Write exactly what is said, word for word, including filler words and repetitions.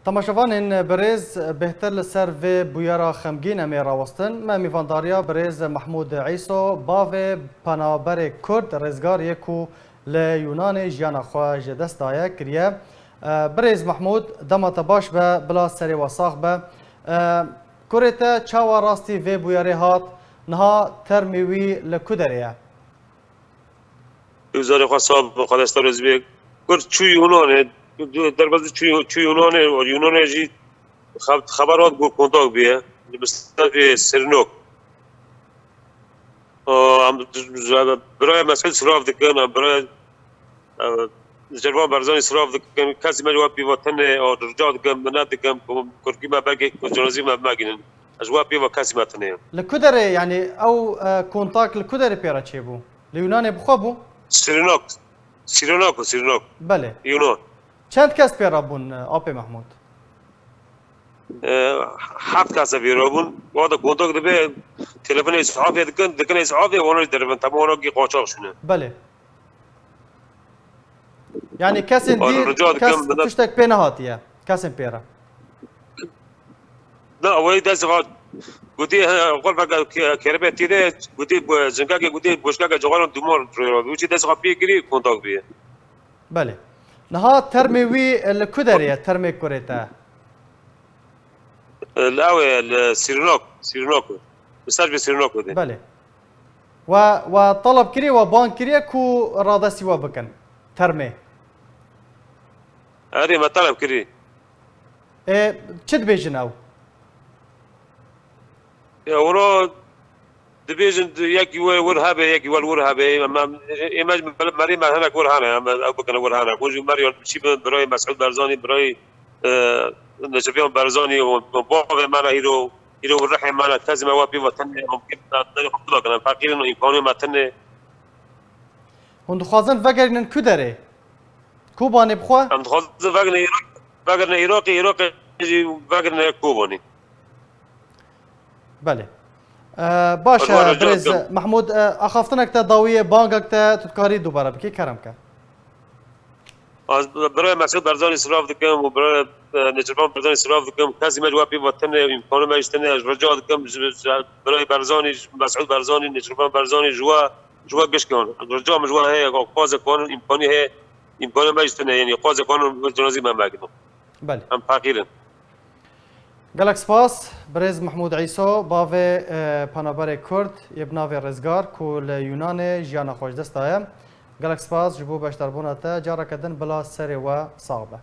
Temaşevanên birêz, bêhtir li ser vê bûyera xemgîn em ê rawestin. Me mîvandariya birêz Mehmûd Îso, bavê penaberê Kurd Rêzgar yê ku li Yûnanê jiyana xwe ji dest daye, kiriye. E, birêz Mehmûd, dema te baş be, bila serê we sax be. E, kurê te çawa rastî vê bûyerê hat? Niha termê wî li ku derê ye? Wî zarê xwe sax be, Xwedê ji te razî be. Kurd çû Yûnanê, derbas çû, çû Yûnanê, Yûnanê jî xeb-, xeber hat ku kontak bûye. Li Mistefê Sirnok. Aa, em, birayê Mesûd sirav dikin, em birayê, e, Necirvan Barzanî sirav dikin. Kesî me ji we pêva tune, aa, rica dikim, minet dikim ku kurkî me belkî ku cenazî me bimegînin. Ez ji we pêva kesî me tune ye. Li ku derê, yanî ew, e, kontak li ku derê pê re çêbû? Li Yûnanê bi xwe bû? Sirnok. Sirnok, Sirnok. Belê. Yûnan. Çend kes pê re bûn, e, Apê Mehmûd? E, heft kes pê re bûn. Wada kontak dibe, telefonê îsafê dikin, dikin îsafê, wana jî derevin. Tema wana kî qaçax şûne. Belê. Yanî kesên Wana dî, rica dikim, kes minet- tiştek pê nehatiye. Kesên pê re. Na, wê dest xwe gotî, he, xulfeke ke-, kerebe tîde, gotî, bu, zingeke gotî, boşkeke cixaran dumar rû. Wî çi dest xwe pê kirî, kontak bûye. Belê. Niha termê wî, e, li ku derê ye, termê kurê te? E, li ew ê, li Sîrnok, Sîrnok. Mesaj bi Sîrnok de. Belê. We, we talab kiriye, we bang kiriye ku radestî we bikin. Termê. Erê, me talab kirî. Ê, çi dibêjin ew? Ya, wilo dibêjin, yekî wê wir hebe, yekî wel wir hebe. Em, em, ê me ji merê me hinek wir hene, em ew bikine wir hene. Ku jî mer yardimçî bin, birayê Mesûd Barzanî, birayê, e, Neceriyan Barzanî û bavê me ne îro, îro rihê me ne, tezî me wa pê ve tenê, em kê derê xwe bikin, em feqîr in û îmkanê me tune. Hûn dixwazin vegerînin ku derê? Kobanê bi xwe? Em dixwazin vegerine Îraq, vegerine Iraqê, Iraqê jî vegerine Kobanê. Belê. E, baş e, Erwa rica birêz dikim. Mehmûd, e, axaftinek te dawiyê, bangek te tu dikarî dubare bikî, kerem ke. Ez birayê Mesûd Barzanî silav dikim û birayê, e, Nêçîrvan Barzanî silav dikim. Kesî me ji we pê ve tune, îmkanê me jî tune. Ez rica dikim ji, ji birayê Barzanî, ji Mesûd Barzanî, Nêçîrvan Barzanî ji we, ji we giş kin. Rica min ji we heye, qazê kanin îmkanî heye, îmkanê me jî tune, yanî qazê kanin bi cenazî me mekin. Belê. Em feqîr in. Gelek spas, birêz Mehmûd Îso, bavê, e, penaberê Kurd yê bi navê Rizgar ku li Yunanê jiyana xwe ji dest daye. Gelek spas ji bo beşdarbûna te. Careke din bila serê we sax be.